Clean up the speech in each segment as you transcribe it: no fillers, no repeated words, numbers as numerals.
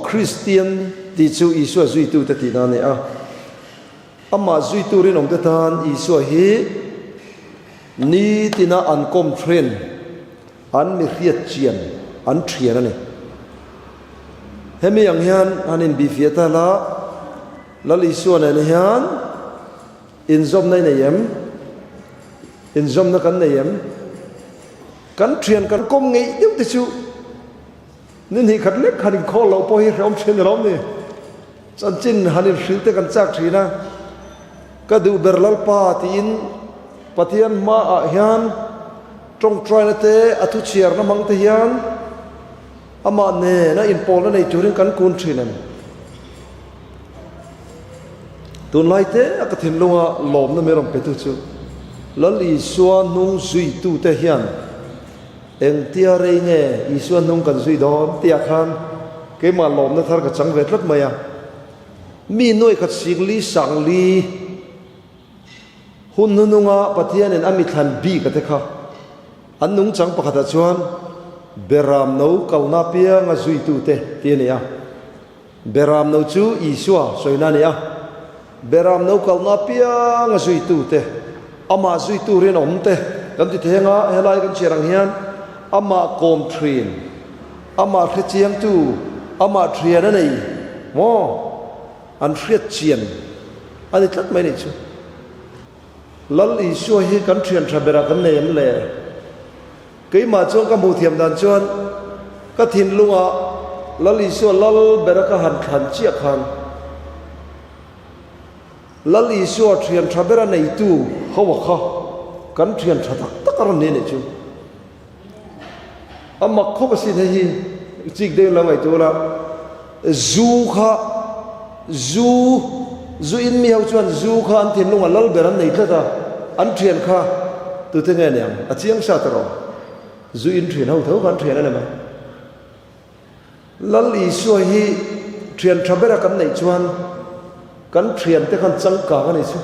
Kristian tih chu Isua zuitute tihna a ni a. Amah zuitu rinawmte tan Isua hi nitina an kawm then, an mi hriat chian, an thian a ni. Hemi ang hian han inbihfiah ta la, Lal Isua nen hian inzawmna i nei em? Inzawmna kan nei em? Kan thian kan kawm ngeih deuh te chu ni hnih khat lek han inkhawl loh pawh hi hrehawm thin alawm ni. Chanchin han inhrilh te kan chak thin a, ka duh ber Lalpa tiin Pathian hmaah hian tawngtaina te a thuchhiarna hmang te hian amah nena inpawlna nei turin kan kun thin em? Tunlai te a ka thinlunga lawmna min rawn petu chu Lal Isua hnung zuitute hian engtia rei nge Isua hnung kan zui dawn tihah khan keimah lawmna thar ka chang ve tlat mai a. Mi nuai khat singli sangli hun hnununga Pathianin a mithlan bik a te kha an nungchang pakhatah chuan Beram no kalna pianga zuitute tih a ni a. Beram no chu Isua sawina a ni a, Beram no kalna apianga zuitute, amah zuitu rinawm te kan ti theng a, helai kan chhiar ang hian amah kawm thin, amah hrechiangtu, amah thian a nei maw? An hriat chian a ni tlat mai a nih chu. Lal Isua hi kan thian tha berah kan nei em le? Keimah chuan ka hmuh thiam dan chuan ka thinlungah Lal Isua lal bera ka han thlan chiah khan Lal Isua thian tha bera neitu ho a kha kan thian tha tak tak a rawn ni a nih chu. A mak khawp asin hei hi chik deuhin lo ngaihtuah ula zu kha zu zu in mi ho chuan zu kha an thinlungah lal ber an nei tlat a an thian kha tute nge niang a chiang sa ta rawh zu in thian ho tho kha an thian a ni mai. Lal Isua hi thian tha bera kan neih chuan kan thiante khan changkang a ni chu.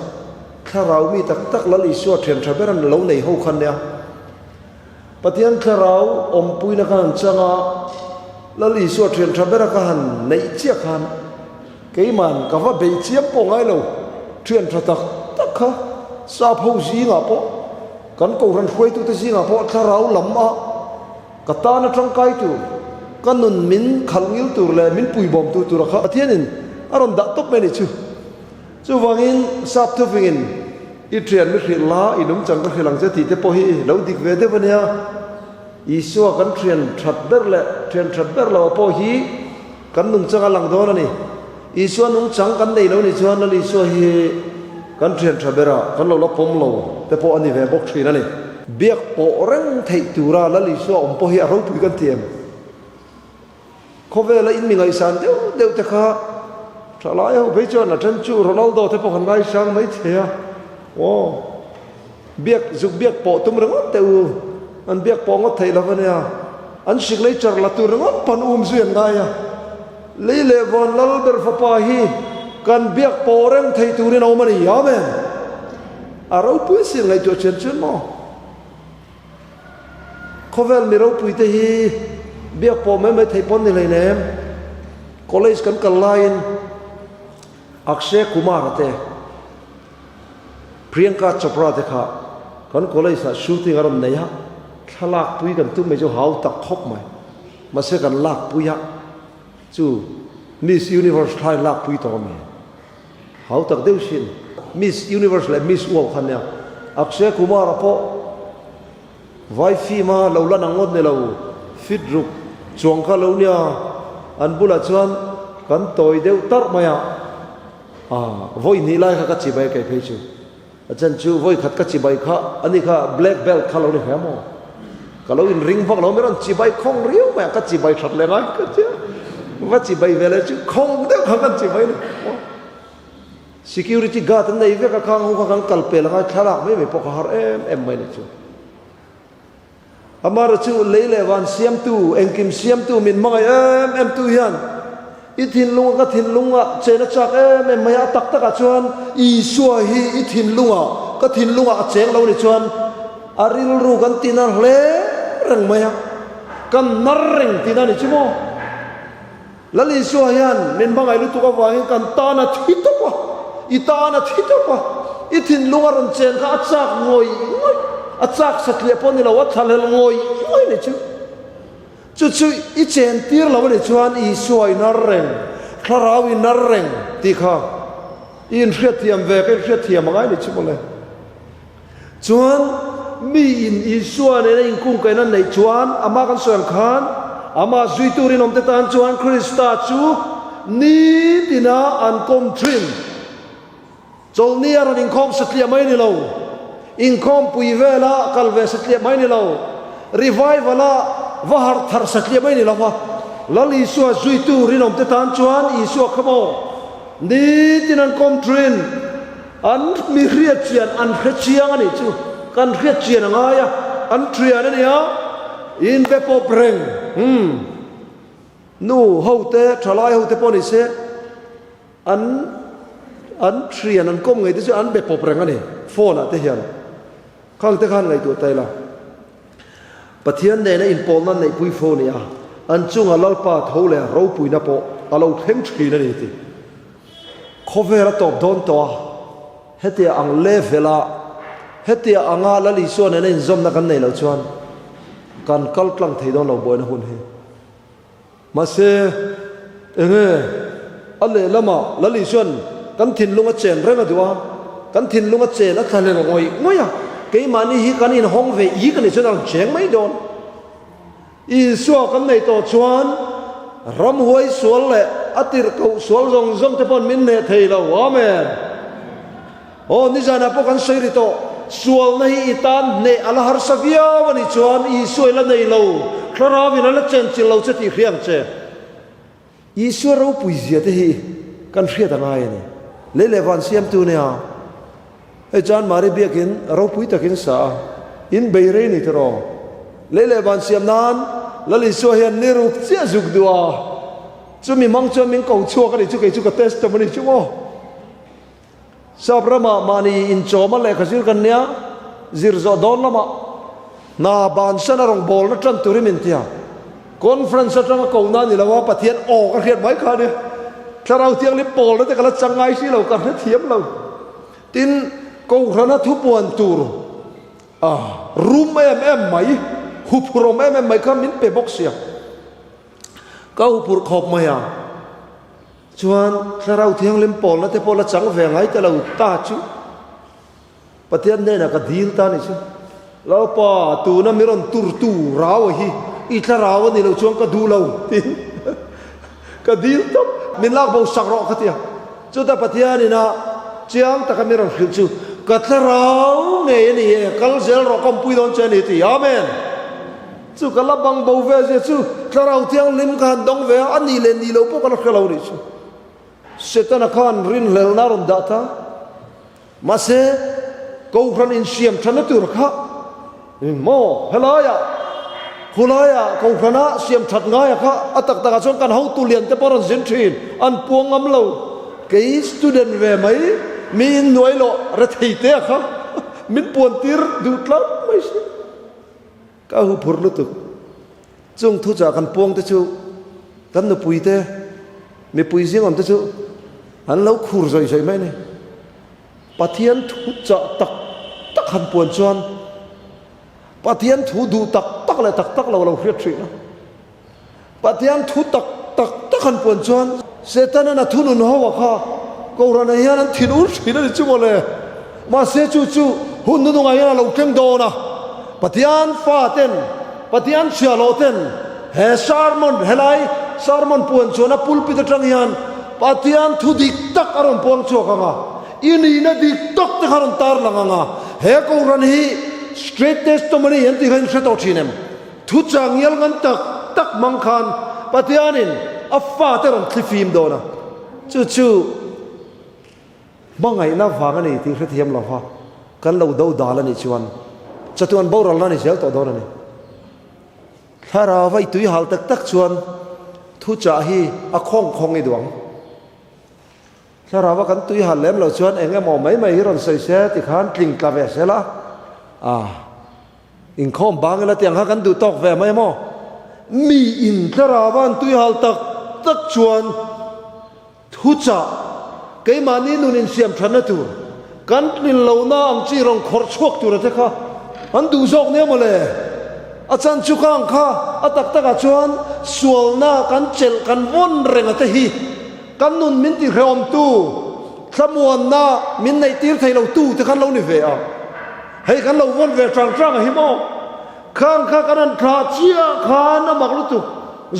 Thlarau mi tak tak Lal Isua thian tha bera lo nei ho khan nia. Pathian thlarau awmpuina khan an chang a, Lal Isua thian tha bera ka han neih chiah khan keiman ka va beih chiam pawh ngai lo. Thian tha tak tak kha sap ho zingah pawh kan kohhran hruaitute zingah pawh thlarau lam a Ka tana tangkai tur, ka nun min khalh ngil tur leh min puibawm tu tura kha Pathianin a rawn dah tawp mai a nih chu. Chuvangin sap thufingin i thian mi hrilh la, i nungchang ka hrilh ang che tih te pawh hi lo dik ve deuh a nia. Isua kan thian that ber leh thian that ber loh pawh hi kan nungchang a lang dawn a ni. Isua nungchang kan nei lo nih chuan Lal Isua hi kan thian tha ber a, kan lo la pawm lo te pawh a ni ve bawk thin a ni. Biak pawh reng theih tura Lal Isua awm pawh hi a ropui kan ti em? Khawvela in mi ngaihsan deuh deuh te kha thalai ho phei chuan a then chu Ronaldo te pawh kan ngaisang mai thei a, aw biak zuk biak pawh tum ringawt teh u, an biak pawh ngawt theih lo a nia, an signature la tur ringawt pawn um zui an ngai a. Lei leh van lal ber fapa hi kan biak pawh reng thei turin a awm a ni. Amen. A ropui sin ngaihtuah chian chian maw? Khawvel mi ropui te hi biak pawh mai mai theih pawn ni hleinem. College kan kal laiin Akshay Kumar te, Priyanka Chopra te kha kan college ah shooting a rawn nei a, thlalak pui kan tum mai chu hau tak khawp mai. Mahse kan lakpui a chu Miss Universe thlai lakpui tawh a mi? Hau tak deuh sin. Miss Universe leh Miss World kha nia. Akshay Kumar a pawh vai film a lo lan ang ngawt ni lo, fit ruk chuang kha lo nia. An bulah chuan kan tawi deuh tarh mai a, ah vawi hnih lai kha ka chibai a kei phei chu. A chan chu vawi khat ka chibai kha ani kha black belt kha lo ni hle maw? Ka lo inring vak lo mai rawn chibai khawng riau mai a, ka chibai that leh ngai ka tia. Va chibai ve leh chu khawng deuh kha kan chibai ni maw? Security guard an nei vek a khang ho kha kan kal pel angai thlalak mai mai pawh ka har em em mai ni chu. Amara chu lei leh van siamtu, engkim siamtu min hmangaih em em tu hian i thinlunga ka thinlunga chen a chak em em mai a, a tak takah chuan Isua hi i thinlunga ka thinlunga a cheng lo ni chuan a rilru kan tina hle reng mai a, kan nar reng tina ni chu maw? Lal Isua hian min hmangaih lutuk avangin kan tan a thi tawp a, i tan a thi tawp a, i thinlung a rawn chen kha a chak ngawih ngawih, a chak satliah pawh ni lo, a thlahlel ngawih ngawih a nih chu. Chu chu i chen tir lo a nih chuan Isua i nar reng, Thlarau i nar reng tih kha i inhriatthiam ve ka inhriatthiam a ngai a nih chu mawle. Chuan mi in Isua nena inkungkaihna an neih chuan amah kan sawi ang khan amah zuitu rinawmte tan chuan Krista chu nitina an kawm thin. Chawlhni a rawn inkhawm satliah mai ni lo, inkhawmpui vela kal ve satliah mai ni lo, revival a va harh thar satliah mai ni lo va, Lal Isua zuitu rinawmte tan chuan Isua kha maw nitin an kawm thin. An mi hriat chian an hre chiang a nih chu, kan hriat chian a ngai a, an thian a nia, inbe pawp reng, umm, nu ho te, thalai ho te pawh ni se, an an thian an kawm ngei te chu an be pawp reng a ni, phone ah te hian, khang te khan ngaihtuah ta ila. Pathian nena inpawlna an neihpui fo nia, an chunga Lalpa tho leh ropuina pawh a lo thleng thin a ni tih. Khawvel a tawp dawn tawh a, hetia ang level-a, hetia anga Lal Isua nena inzawmna kan neih loh chuan kan kal tlang thei dawn lo buaina hun hi. Mahse, enge a lehlamah Lal Isua'n kan thinlung a chen reng a duh a, kan thinlung a chen a thlahlel ngawih ngawih a, keimahni hi kan inhawng ve ik a nih chuan a rawn cheng mai dawn. Isua kan nei tawh chuan ramhuai sual leh a tirhkoh sual zawng zawng te paw'n min hneh thei lo. Amen. Aw, nizanah pawh kan sawi ri tawh, sualna hi i tan hneh a la harsa viau a nih chuan Isua i la nei lo, Thlarauin a la chenchilh lo che tih hria ang che. Isua ropui zia te hi kan hriat a ngai a ni. Lei leh van siamtu nia, hei chuan Mari biakin ropui takin sa a, in bei rei ni tiraw? Lei leh van siam nan Lal Isua hian ni ruk chiah zuk duh a, chumi hmang chuan min ko chhuak a nih chu kei chu ka testimony chu maw? Sap ramah mahni inchawma lehkha zir kan nia, zir zawh dawn lamah hna bansan a rawngbawlna tan turin min ti a. Conference atanga kohna a ni lo a, Pathian aw ka hriat mai kha a nia. Thlarau Thianghlim pawlna te ka la chang ngai si lo, ka hrethiam lo. Tin, Kohhrana thupuan tur a rum em em mai, huphurhawm em em mai kha min pe bawk sia. Ka huphurh khawp mai a. Chuan Thlarau Thianghlim pawlna te pawh la chang ve ngai ta lo ta chu Pathian hnenah ka dil ta a nih chu. Lalpa, tuna mi rawn turtu rau hi i thlarau a nih loh chuan ka duh lo tiin ka dil tawp. Min lak bo sak rawh ka ti a. Chutah Pathianin a chiang taka mi rawn hrilh chu ka thlarau ngei a ni e, kal zel rawh ka awmpui dawn che a ni ti. Amen. Chu ka la bang bo ve zia chu Thlarau Thianghlim ka han dawng ve a, a nih leh nih loh pawh ka la hre lo nih chu. Setana khan rinhlelhna a rawn dah ta. Mahse, Kohhran insiam thatna tur kha maw helaiah, khulaiah Kohhrana siam that ngaia kha a tak takah chuan kan hotu lian te pawh a rawn zin thin, an puang ngam lo. Kei student ve mai, mi innuai loh rethei te a kha min puan tir duh tlat mai si. Ka huphurh lutuk. Chung thuchah kan puang te chu kan nupui te, mipui zing awm te chu an lo khur zawih zawih mai a ni. Pathian thuchah tak tak han puan chuan Pathian thu duh tak tak leh tak tak lo lo hriat hrih a. Pathian thu tak tak tak han puan chuan Setanan a thunun ho a kha Kohhranah hian an thin ur thin a ni chu mawle. Mahse chu chu hun nunungah hian a lo thleng dawn a. Pathian fa ten, Pathian chhiahhlawh ten he sermon, helai sermon puan chuan a pulpit atang hian Pathian thu dik tak a rawn puang chhuak ang a, i nihna dik tak te kha a rawn tarlang ang a. He Kohhran hi straight testimony an tih kha in hre tawh thin em? Thuchang ngial ngan tak tak hmang khan Pathianin a fate rawn thlifim dawn a, chu chu hmangaihna vang a ni tih hrethiam lo va kan lo do dal a nih chuan chatuan boralna a ni zel tawh dawn a ni. Thlarau a i tui hal tak tak chuan thuchah hi a khawng khawng i duh ang. Thlarau a kan tui hal lem loh chuan eng emaw mai mai hi rawn sawi se tikhan tling tla ve sela a. Inkhawm bang ila tiang kha kan duh tawk ve mai maw? Mi in thlarau a an tui hal tak. tak chuan thuchah keimahni nun insiam thatna tur kan tlin lohna ang chi rawn khawrh chhuak tura te kha an duh zawk nia mawle. A chan chu kha ang kha a tak takah chuan sualna kan chelh kan vawn reng a te hi kan nun min tihrehawmtu thlamuanna min neih tir thei lo tu te khan lo ni ve a. Hei kan lo vawn ve chang chang a hi maw? Khang kha kan han thlah chiah khan a mak lutuk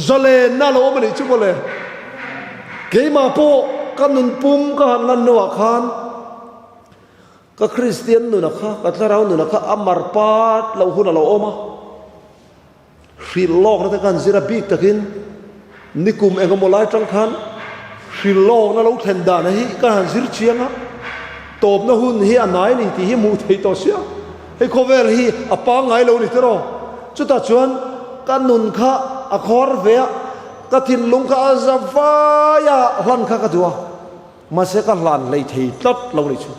zalenna a lo awm a nih chu mawle. Keimah pawh ka nun pum ka han lan hnuah khan ka Kristian nuna kha, ka thlarau nuna kha a mar pat loh hun a lo awm a. Hrilh lawkna te khan zir a bik takin nikum engemaw lai tang khan hrilh lawkna lo thlen dan hi ka han zir chiang a, tawpna hun hi a nai ni tih hi hmuh theih tawh sia, hei khawvel hi a pangngai lo ni tiraw? Chutah chuan ka nun kha a khawr ve a, ka thinlung kha a za vai a, hlan kha ka duh a, mahse ka hlan hlei thei tlat lo ni chu.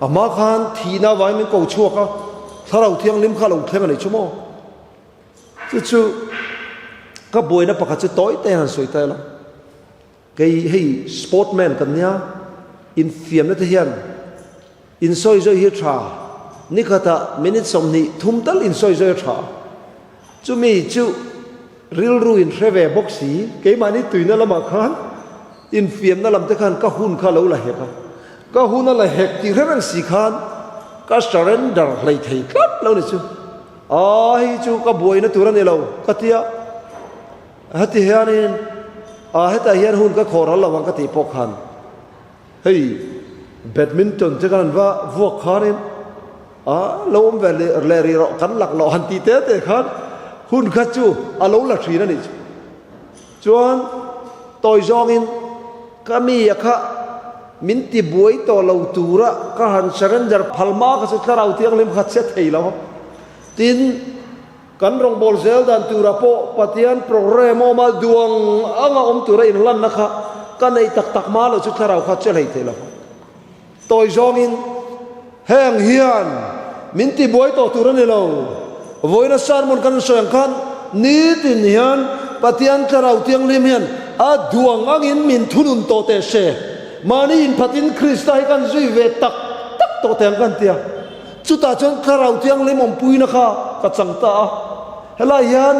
A hma khan thihna avangin min ko chhuak a, Thlarau Thianghlim kha a lo thleng a nih chu maw? Chu chu ka buaina pakhat chu tawi te han sawi ta ila. Kei hei sportman kan nia, infiamna te hian insawi zawi hi a tha, nikhatah minute 20 thum tal insawi zawi a tha. Chumi chu rilru in hre ve bawk si, keimahni tuina lamah khan infiamna lam te khan ka hun kha lo la hek a, ka hun a la hek tih hre reng si khan ka surrender hlei thei tlat lo ni chu. Aa hei chu ka buaina tur a ni lo ka tia, heti hianin aa hetah hian hun ka khawh ral lo ang ka tih pawh khan Hei badminton te khan an va vuak khanin a lo awm ve leh rih rawh kan lak loh han tih te te khan hun kha chu a lo la thin a nih chu. Chuan tawi zawngin ka mi a kha min ti buai tawh lo tura ka han surrender phal hma kha chu thlarau thianghlim kha che thei lo a. Tin. Kan rawngbâwl zêl dan tûrah pawh Pathian programme awm a, duang anga awm tûra inhlanna kha ka neih tak tak hma loh chu thlarau kha che hlei thei lo. Tawi zawngin heng hian min tibuai tawh tûr a ni lo. Vawiina sermon kan sawi ang khan nitin hian Pathian thlarau thianghlim hian a duang angin min thunun tawh teh se. Mahni inphatin Krista hi kan zui ve tak tak tawh teh ang kan ti a. Chutah chuan Thlarau Thianghlim awmpuina kha ka chang ta a, helai hian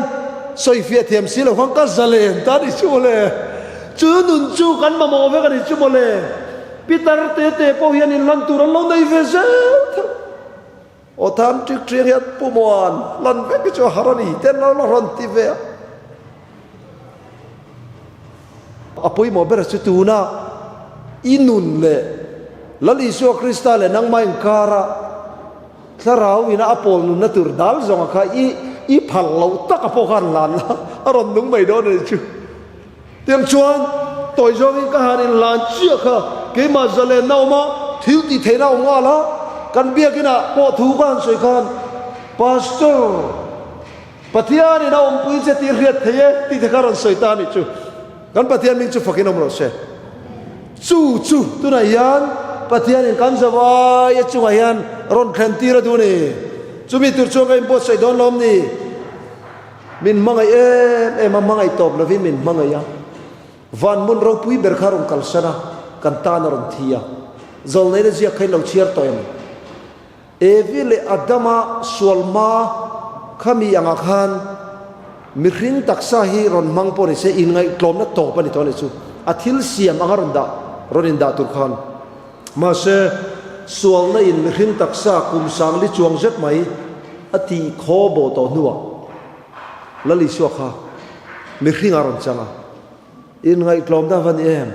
sawifiah thiam si lo khan ka zalen ta a ni chu mawle. Chu nun chu kan mamawh vek a ni chu mawle. Pitar te te pawh hian inlan tur an lo nei ve zel theuh. Aw tham ṭik ṭiang hian Pu Muan lan vek hi chu a har a ni te an lo la rawn ti ve a. A pawimawh ber chu tuna i nun leh Lal Isua Krista leh nangmah inkara Thlarau ina a pawl nunna tur dal zawnga kha i i phal loh taka pawh khan hlan la, a rawn nung mai dawn a nih chu. Tiang chuan tawi zawngin ka han inhlan chiah kha keimah zalenna awm a, thil tih theihna awm nghal a, kan biakinah pawh thu ka han sawi khan Pastor, Pathianin a awmpui che tih hriat thei e tih te kha rawn sawi ta a nih chu. Kan Pathian hming chu fakin awm rawh se. Chu chu tunah hian Pathianin kan zavaia chungah hian rawn thlen tir a duh a ni. Chumi tur chuan ka inbuatsaih dawn lo awm ni. Min hmangaih em em a, hmangaih tawp lovin min hmangaih a. Van hmun ropui ber kha rawn kalsan a, kan tan a rawn thi a. Zawlneina ziak kha in lo chhiar tawh em? Evi leh Adama sual hma khami angah khan mihring taksa hi rawn hmang pawh ni se inngaihtlawmna tawp a ni tawh a nih chu. A thil siam anga rawn dah rawn indah tur khan. Mahse, sualna in mihring taksa kum sangli chuang zet mai a tih khaw bawh tawh hnuah Lal Isua kha mihring a rawn chang a. Inngaihtlawmna va ni em?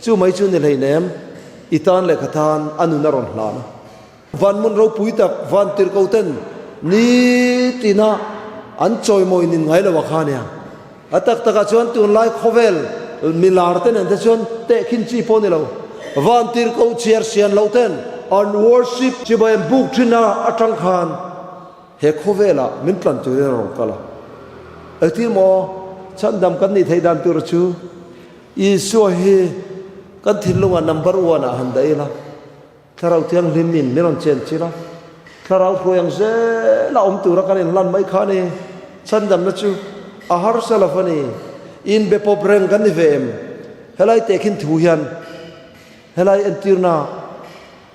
Chu mai chu ni hleinem, i tan leh ka tan a nun a rawn hlan a. Van hmun ropui tak van tirhko ten nitina an chawimawi nin ngai lo a kha nia. A tak takah chuan tunlai khawvel milar te nen te chuan tehkhin chi pawh ni lo. Van tirhko chhiar sian loh ten an worship chibai an buk thin a atang khan he khawvelah min tlan turin a rawn kal a. Engtin maw chhandam kan nih theih dan tur chu Isua hi kan thinlungah number one ah han dah ila. Thlarau Thianghlim in min rawn chen chilh a, Thlarau hruai ang zela awm tura kan inhlan mai kha a ni. Chhandamna chu a harsa lo a ni. Inbe pawp reng kan ni ve em? Helai tehkhin thu hian helai entirna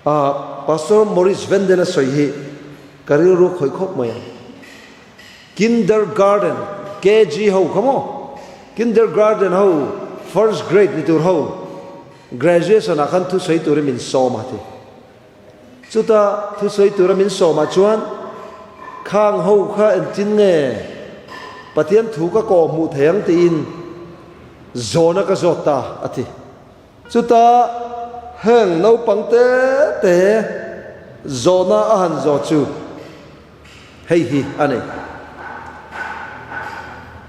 ah Pastor Maurice Venden a sawi hi ka rilru khawih khawp mai a. Kindergarten, KG ho kha maw? Kindergarten ho first grade ni tur ho graduation ah khan thusawi turin min sawm a ti. Chuta thusawi tura min sawmah chuan khang ho kha engtin nge Pathian thu ka kawh hmuh thei ang tiin zawhna ka zawt ta a ti. Chuta heng naupang te te zawhna a han zawh chu hei hi a ni.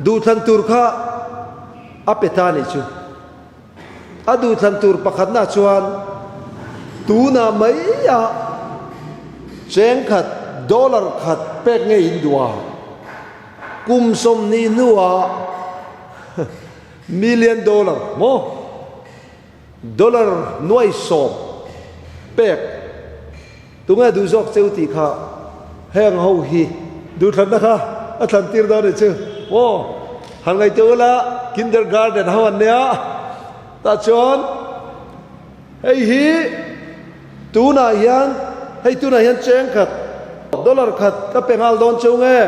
Duhthlan tur kha a pe ta nih chu. A duhthlan tur pakhatna chuan tunah maiah cheng khat, dollar khat pek ngei in duh a, kum 20 hnuah million dollar maw dollar nuai sawm pek Tunge duh zawk cheu tih kha heng ho hi duhthlanna kha a thlan tir dawn anih chu maw? Han ngaihtuah ula kindergarten ho an nia tah chuan hei hi tunah hian hei tunah hian cheng khat dollar khat ka pe nghal dawn cheu nge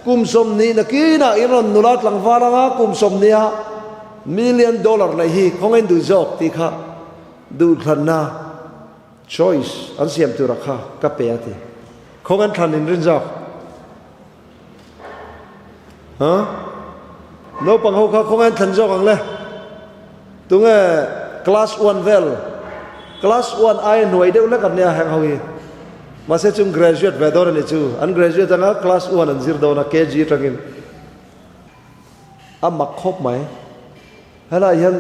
kum 20 nakinah in rawn nula tlangval anga kum 20 ah million dollar neih hi khawngain duh zawk tih kha duhthlanna Choice an siam tura kha ka pe a ti. Khawng an thlan in rin zawk. Ha? Naupang ho kha khawng an thlan zawk ang le. Tunge class 1 vel. Class 1 ai hnuai deuh lek an nia heng ho hi. Mahse chung graduate ve dawn ani chu. An graduate anga class 1 an zir dawn a KG atangin. A mak khawp mai. Helaiah hian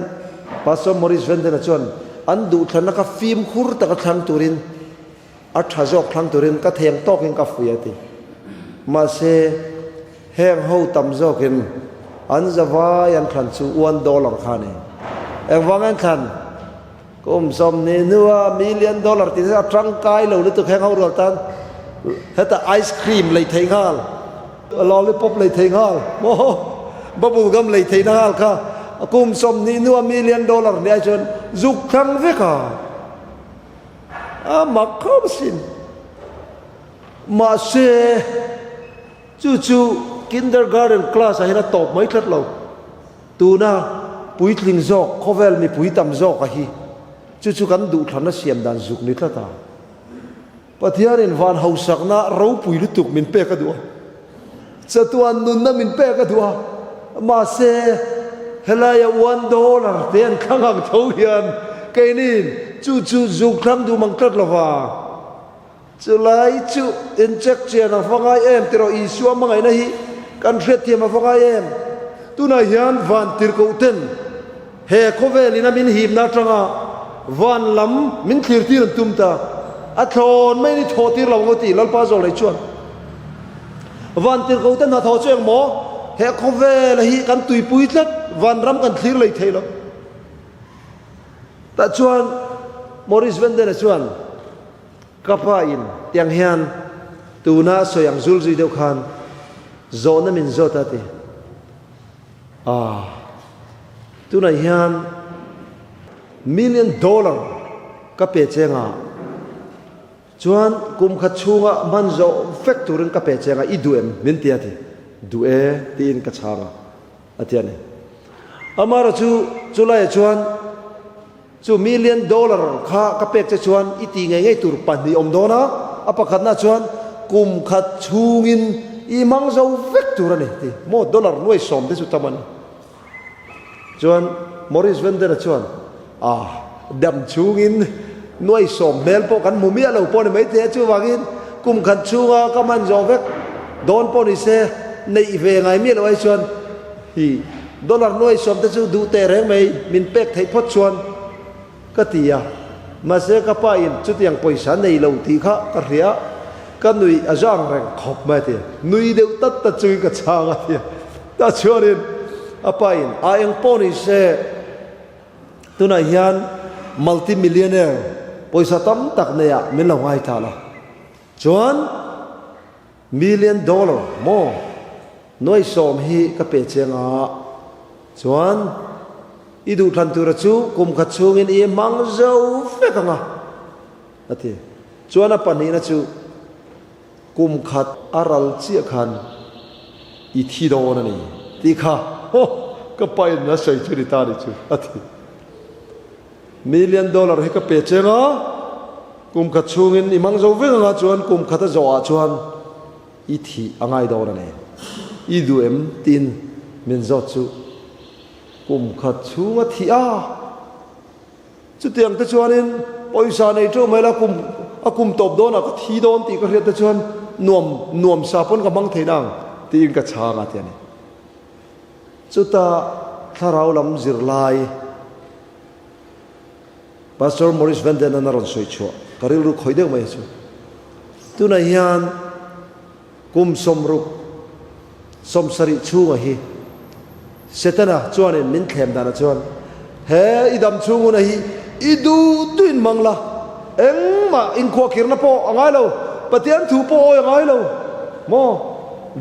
Pastor Maurice Vendena chuan an duhthlanna kha fimkhur taka thlang turin, a tha zawk thlang turin ka theng tawkin ka fuih a ti. Mahse, heng ho tam zawkin an zavai an thlan chu one dollar kha a ni. Engvang an thlan? Kum 20 hnua million dollar tih chu a tangkai lo lutuk heng ho rual tan hetah ice cream lei theih nghal. Lollipop lei thei nghal maw? Bubble gum lei theihna nghal kha kum 20 hnua million dollar nih ai chuan zuk thlang vek a, a mak khawp asin. Mahse chu chu kindergarten class ah hian a tawp mai tlat lo. Tuna puitling zawk khawvel mipui tam zawk a hi chu chu kan duhthlanna siam dan zuk ni tlat a. Pathianin van hausakna ropui lutuk min pek a duh a, chatuan nunna min pek a duh a, mahse helaia one dollar te an thlang ang tho hian keiniin chu chu zuk thlang duh mang tlat lova, chulai chu incheck chian a va ngai em tiraw Isua hmangaihna hi kan hriatthiam a va ngai em? Tunah hian van tirhkoh ten He khawvel ina min himna atanga van lam min thlir tir an tum ta. A thlawn mai ni thawh tir lo ang aw tih Lalpa zawk leh chuan van tirhko te hnathawh chu eng maw? He khawvel hi kan tuipui tlat, van ram kan thlir lei thei lo. Tah chuan Maurice Venden-a chuan ka pa in tiang hian tuna a sawi ang zul zui deuh khan zawhna min zawt a ti. Ah, tunah hian million dollar ka pe cheng a, chuan kum khat chhunga hman zawh vek turin ka pe cheng a, i duh em? Min ti a ti. Duh e tiin ka chhang a, a ti a ni. Amaherawhchu chu chulaiah chuan Chu million dollar kha ka pek che chuan i ti ngei ngei tur pahnih awm dawn a, a pakhatna chuan kum khat chhungin i hmang zo vek tur a ni ti maw dollar nuai sawm te chu tam a ni. Chuan Maurice Vendera chuan ah dam chhungin nuai sawm hmel pawh kan hmu miah lo pawh a ni maithei a, chuvangin kum khat chhunga ka hman zawh vek dawn pawh ni se neih ve ngai miah lo ai chuan Hi dollar nuai sawm te chu duh teh reng mai min pek theih phawt chuan ka ti a, mahse ka pa in chutiang pawisa nei lo tih kha ka hria a, ka nuih a zang reng khawp mai a ti a, nui deuh tat tat chungin ka chhang a ti a, tah chuanin a pa in a eng pawh ni se tunah hian multi millionaire pawisa tam tak neiah min lo ngaithla la chuan Million dollar maw? Nuai sawm hi ka pe chiang a. Chuan i duhthlan tura chu kum khat chhungin i hmang zo vek ang a, a ti. Chuan a pahnihna chu kum khat a ral chiah khan i thi dawn a ni tih kha haw ka pain a sawi chu ni ta ni chu, a ti. Million dollar hi ka pe cheng a, kum khat chhungin i hmang zo vek ang a, chuan kum khat a zawhah chuan i thih a ngai dawn a ni. I duh em? tiin min zawt chu kum khat chhung a thih a. Chutiang te chuanin pawisa nei teuh mai la kum a kum tawp dawnah ka thi dawn tih ka hriat te chuan nuam nuam sa pawn ka hmang thei nang tiin ka chhang a ti a ni. Chuta thlarau lam zirlai Pastor Maurice Van Den-a'n a rawn sawi chhuah ka rilru khawih deuh mai a chu. Tunah hian kum 60 70 chhunga hi Setana chuanin min thlem danah chuan he i dam chhung huna hi i duh duhin hmang la, engmah inkhuahkhirna pawh a ngai lo, Pathian thu pawh awi a ngai lo maw,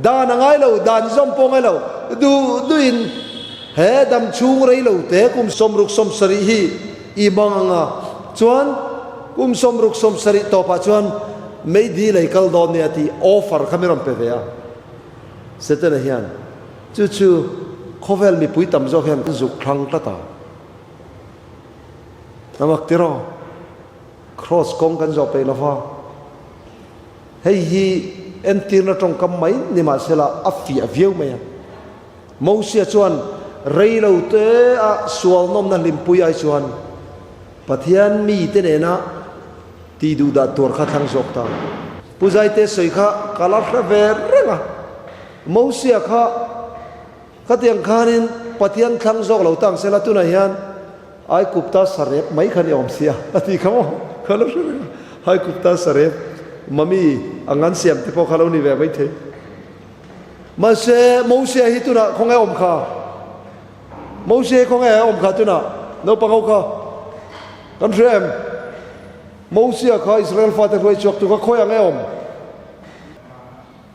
dan a ngai lo, dan zawm pawh a ngai lo, duh duhin He dam chhung rei lo te kum 60 70 hi i hmang ang a, chuan kum 60 70 tawpah chuan meidi lei kal dawn nia tih offer kha min rawn pe ve a. Setana hian chu chu khawvel mipui tam zawk hian an zuk thlang tlat a. A mak tiraw? Cross kawng kan zawh peih lova. Hei hi entirna tawngkam mai ni mahsela a fiah viau mai a. Mosia chuan rei lo te a sual nawmna hlimpui ai chuan Pathian mite nena tih duh dah tur kha thlang zawk ta. Pu Zaite sawi kha ka la hre ve reng a, Mosia kha khatiang khanin Pathian thlang zawk lo tang sela tunah hian Aikupta sarep mai kha ni awm sia a ti kha maw ka la hre reng a, Aikupta sarep mami ang an siam te pawh kha lo ni ve maithei. Mahse, Mosia hi tunah khawnge a awm kha? Mosia hi khawnge a awm kha tunah? Naupang ho kha kan hria em? Mosia kha Israel fate hruai chhuak tu kha khawi ang e awm?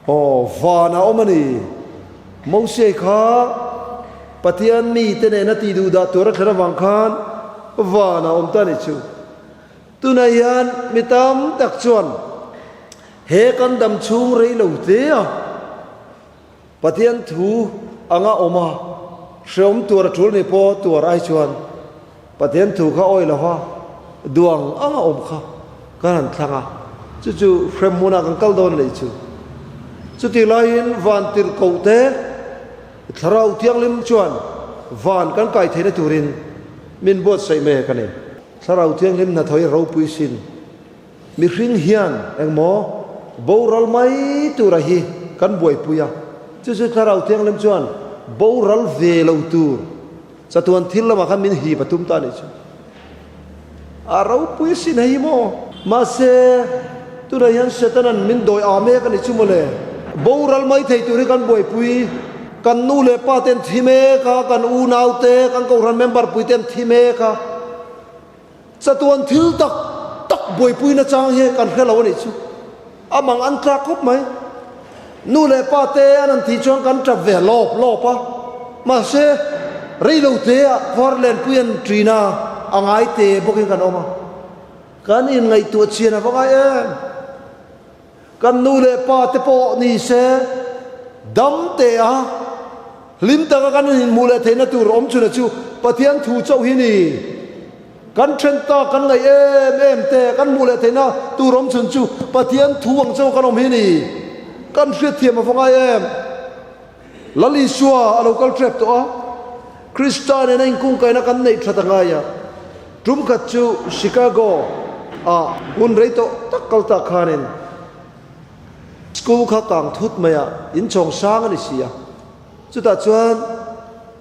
Aw, vanah awm a ni. Mosia kha Pathian mite nena tih duh dah tur a thlen avang khan vanah awm ta a nih chu. Tunah hian mi tam tak chuan He kan dam chhung rei lo te a, Pathian thu anga awm a, hreawm tuar a tul ni pawh tuar ai chuan Pathian thu kha awi lo va, duang anga awm kha kan han thlang a, chu chu hrem hmunah kan kal dawn a nih chu. Chutih laiin van tirhkoh te Thlarau Thianghlim chuan van kan kai theihna turin min buatsaih mek a ni. Thlarau Thianghlim hnathawih ropui sin. Mihring hian engmaw boral mai tura hi kan buaipui a, chu chu Thlarau Thianghlim chuan boral ve lo tur chatuan thil lamah khan min hip a tum ta a nih chu. A ropui sin hei hi maw? Mahse, tunah hian Setanan min dawi a mek a nih chu mawle. Boral mai thei tur hi kan buaipui, kan nu leh pa te an thi mek a, kan unau te, kan kohhran member pui te an thi mek a. Chatuan thil tak tak buaipui nachang hi kan hre lo a nih chu. A mang an tlak khawp mai. Nu leh pa te an han tih chuan kan tap ve lawp lawp a. Mahse, rei lo te ah khuar lenpui an ṭin a, a ngai te bawkin kan awm a. Kan inngaihtuah chian a va ngai em? Kan nu leh pa te pawh ni se, dam te a, hlim taka kan inhmuh leh theihna tur awm chhuna chu Pathian thu chauh hi ni. Kan then tak kan ngaih em em te kan hmuh leh theihna tur awm chhun chu Pathian thu ang chauh kan awm hi ni. Kan hriatthiam a va ngai em? Lal Isua a lo kal tep tawh a, Krista nena inkungkaihna kan neih that a ngai a. Tum khat chu Chicago ah hun rei tawh tak kal tak khanin school kha kang thut mai a, inchhawng sang a ni si a. Chutah chuan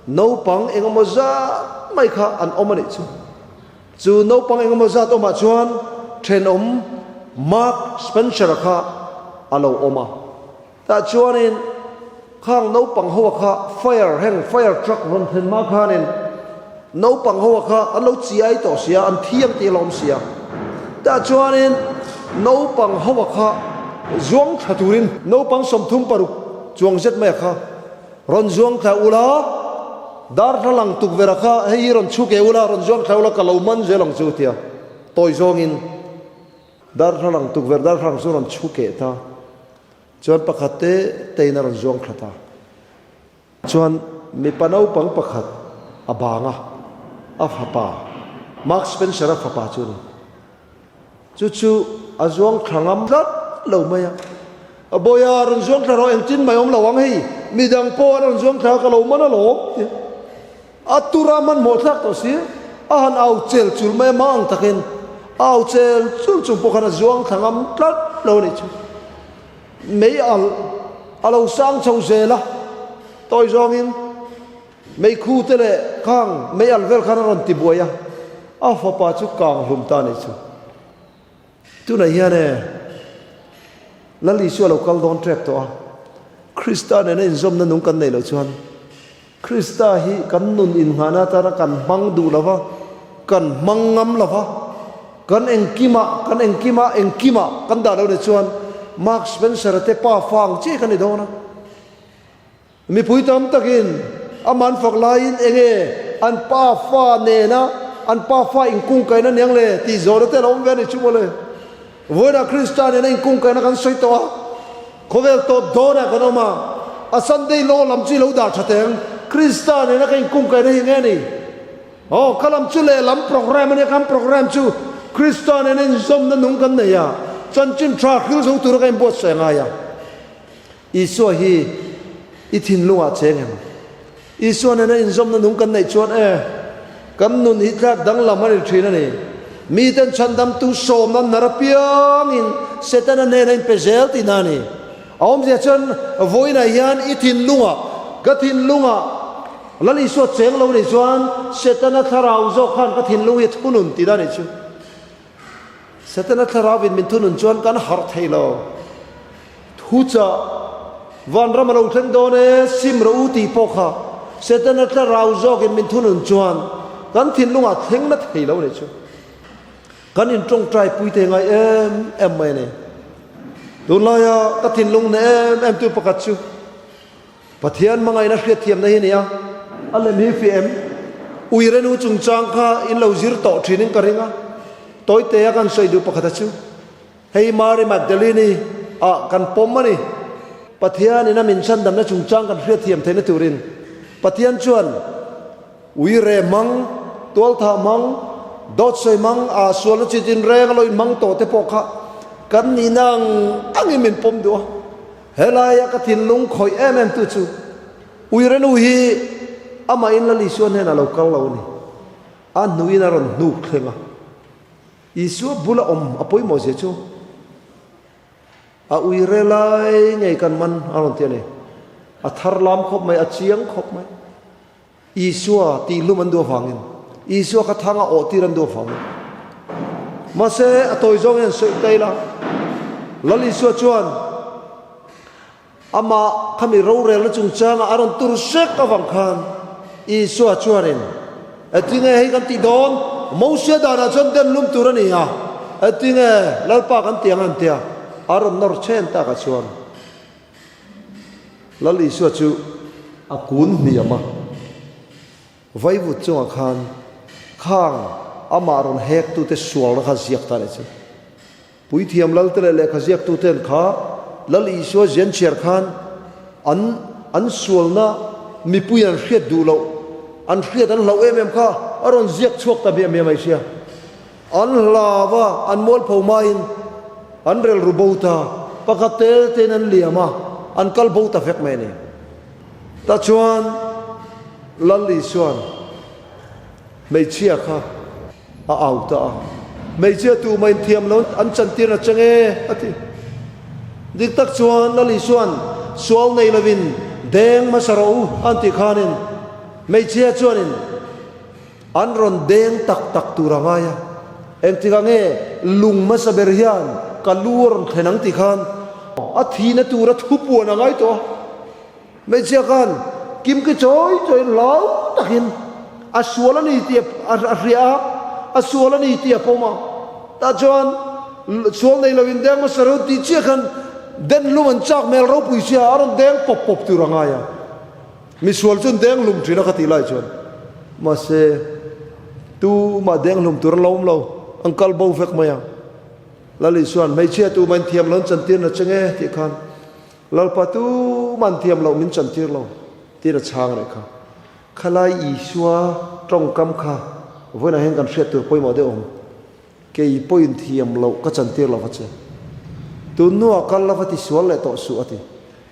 naupang engemaw zat mai kha an awm a nih chu. Chu naupang engemaw zat awmah chuan thenawm Mark Spencer-a kha a lo awm a. Tah chuanin khang naupang hoa kha fire heng fire truck rawn thlen hma khanin naupang hoa kha an lo chiai tawh sia, an thi ang tih a lo awm sia. Tah chuanin naupang hoa kha zuang thla turin naupang 36 chuang zet maia kha rawn zuang thla ula. Darthlalang tukverh kha hei hi rawn chhuk e ula, rawn zuang thla ula ka lo man zel ang chu tia tawi zawngin darthlalang tukverh darthlalang chu rawn chhuk eh ta. Chuan pakhat te tein a rawn zuang thla ta. Chuan mipa naupang pakhat a bang a, a fapa, Mark Spencer-a fapa chu a ni. Chu chu a zuang thla ngam tlat lo mai a. A bawiha rawn zuang thla rawh, engtin mai awm lo ang hei, midang pawh an rawn zuang thla a, ka lo man alawm tia. A tura hmanhmawh thlak tawh si, a han au chel chul mai a, mah ang takin a au chel chul chung pawh khan a zuang thla ngam tlat lo a nih chu. Mei alh a lo sang chho zel a, tawi zawngin meikhu te leh khang mei alh vel khan a rawn ti buai a, a fapa chu kang hlum ta a nih chu. Tunah hian e Lal Isua lo kal dawn tep tawh a, Krista nena inzawmna nung kan neih loh chuan Krista hi kan nun innghahna atana kan hmang duh lo va, kan hmang ngam lo va, kan engkimah, kan engkimah, engkimah kan dah lo nih chuan Mark Spencer-a te pa fa ang chiah kan ni dawn a. Mipui tam takin amah an fak laiin enge an pa fa nena an pa fa inkungkaina niang le tih zawhna te a lo awm ve a ni chu mawle. Vawiinah Krista nena inkungkaina kan sawi tawh a, khawvel tawp dawnah kan awm a, a Sunday law lam chu i lo dah tha teh ang, Krista nena ka inkungkaina hi enge a ni? Aw, ka lam chu lehlam program a nia, kan program chu Krista nena inzawmna nung kan nei a, chanchin tha hril zo tura ka inbuatsaih a ngai a. Isua hi i thinlungah cheng em? Isua nena inzawmna nung kan neih chuan e, kan nun hi tlak danglam a ni thin a ni. Miten chhandamtu sawmna hnar apiangin Setana hnena inpe zel tihna a ni. A awmzia chuan vawiinah hian i thinlungah, ka thinlungah Lal Isua cheng lo nih chuan Setana thlarau zawk khan ka thinlung hi a thunun tihna a nih chu. Setana thlarauin min thunun chuan kan harh thei lo. Thuchah, Vanram a lo thleng dawn e, sim rawh u tih pawh kha Setana thlarau zawkin min thunun chuan kan thinlungah thleng na thei lo nih chu. Kan intawngtai pui thei ngai em em mai a ni. Tunlaia ka thinlung na em em tu pakhat chu Pathian hmangaihna hriatthiamna hi a ni a, a lem hi fiah em? Uirenu chungchang kha in lo zir tawh thinin ka ring a, Tawitea kan sawi duh pakhata chu hei Mary Magdalene-i ah kan pawm a ni. Pathianin a min chhandamna chungchang kan hriatthiam theihna turin Pathian chuan Uire hmang, tualthah hmang, dawt sawi hmang, aa sualna chi tinreng a lo inhmang tawh te pawh kha kan nihna ang angin min pawm duh a. Helaia ka thinlung khawih em em tu chu Uirenu hi amahin Lal Isua hnenah lo kal lo a ni. A hnuin a rawn hnuk thleng a. Isua bula awm a pawimawh zia chu a uire lai ngei kan man a rawn ti a ni. A thar lam khawp mai, a chiang khawp mai. Isua tihlum an duh avangin, Isua kha thanga awh tir an duh avangin. Mahse, a tawi zawng hian sawi ta ila, Lal Isua chuan amah khami rorelna chungchanga a rawn tur sek avang khan Isua chuanin, Engtinge hei kan tih dawn? Mosia danah chuan den lum tur a ni a, engtinge Lalpa kan tih ang an tia, a rawn nawr chen takah chuan. Lal Isua chu a kun hniam a, vaivut chungah khan khang amah rawn hektute sualna kha ziak ta a nih chu. Puithiam Lalte leh lehkha ziaktuten kha Lal Isua zian chhiar khan an an sualna mipui an hriat duh loh, an hriat an hlauh em em kha a rawn ziak chhuak ta miah miah mai sia. An hlau a, an mualpho hmain an relru bo ta, pakhat tel tein an liam a, an kal bo ta vek mai a ni. Tah chuan Lal Isua'n hmeichhia kha a au ta a, Hmeichhia tu mah inthiam lo an chantir na chang e, a ti. Dik tak chuan Lal Isua'n sual nei lovin deng hmasa rawh u an tih khanin hmeichhia chuanin, An rawn deng tak tak tur a ngai a, engtikah nge lung hmasa ber hian ka lu a rawn thlen ang tih khan a thihna tura thupuan a ngai tawh a. Hmeichhia khan kimki chawi chawiin hlau takin a sual a ni tih a hria a, a sual a ni tih a pawm a. Tah chuan sual nei loin deng hmasa ro tih chiah khan den lum an chak hmel ropui sia a rawn deng pawp pawp tur a ngai a. Misual chu an deng hlum thin a ka tih lai chuan mahse tumah deng hlum tur an lo awm lo, an kal bo vek mai a. Lal Isua'n hmeichhia tumah in thiam lo an chantir na che nge tih khan Lalpa tumah an thiam loh min chantir lo tiin a chhang a nih kha. Khalai Isua tawngkam kha vawiinah hian kan hriat tur pawimawh deuh awm. Kei pawhin thiam loh ka chantir lo va che. Tun hnuah kal la va ti sual leh tawh suh a ti.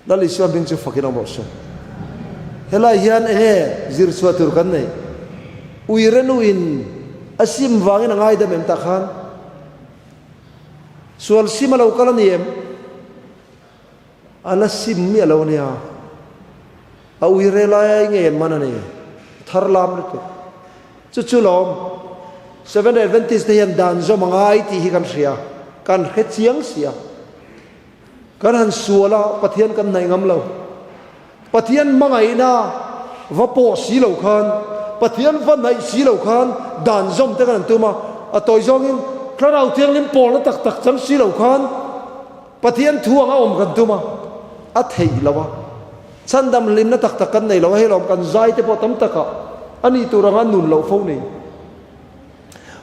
Lal Isua hming chu fakin awm rawh se. Helai hian enge zir chhuah tur kan neih? Uire nuin a sim vangin a ngaidam em tah khan? Sual sim a lo kal a ni em? A la sim miah lo ania. A uire lai ngei an man a ni. Thar lam lutuk. Chu chu lawm, Seventh Adventist te hian dan zawm a ngai tih hi kan hria, kan hre chiang si a. Kan han sual a, Pathian kan hnaih ngam lo. Pathian hmangaihna va pawh si lo khan, Pathian va hnaih si lo khan dan zawm te kan han tum a, a tawi zawngin Thlarau Thianghlim pawlna tak tak chang si lo khan Pathian thu anga awm kan tum a, a theih lo a. Chhandam hlimna tak tak kan nei lo a, hei lawm kan zai te pawh tam takah a nih tur anga nun loh fo nei.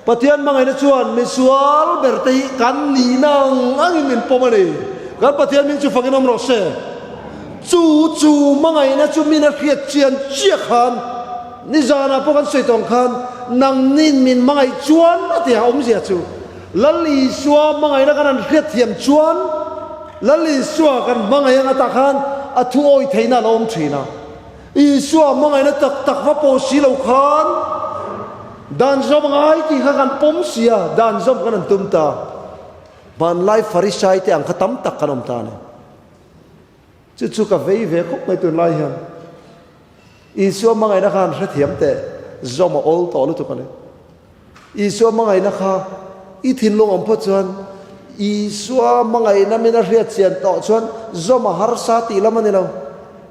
Pathian hmangaihna chuan misual ber te hi kan nihna ang angin min pawm a ni. Kan Pathian hming chu fakin awm rawh se. Chu chu hmangaihna chu min a hriat chian chiah khan nizanah pawh kan sawi tawng khan nangnin min hmangaih chuan a ti a awmzia chu Lal Isua hmangaihna kan han hriat thiam chuan Lal Isua kan hmangaih ang atah khan a thu awi theihna a lo awm thin a. Isua hmangaihna tak tak va pawh si lo khan dan zawm a ngai tih kha kan pawm si a, dan zawm kan han tum ta. Hmanlai Farisai te ang kha tam tak kan awm ta a ni. Chu chu ka vei ve khawp mai tunlai hian. Isua hmangaihna kha han hrethiam teh, zawm a awl tawh lutuk a ni. Isua hmangaihna kha i thinlung awm phawt chuan Isua hmangaihna min a hriat chian tawh chuan zawm a harsa tih lam a ni lo.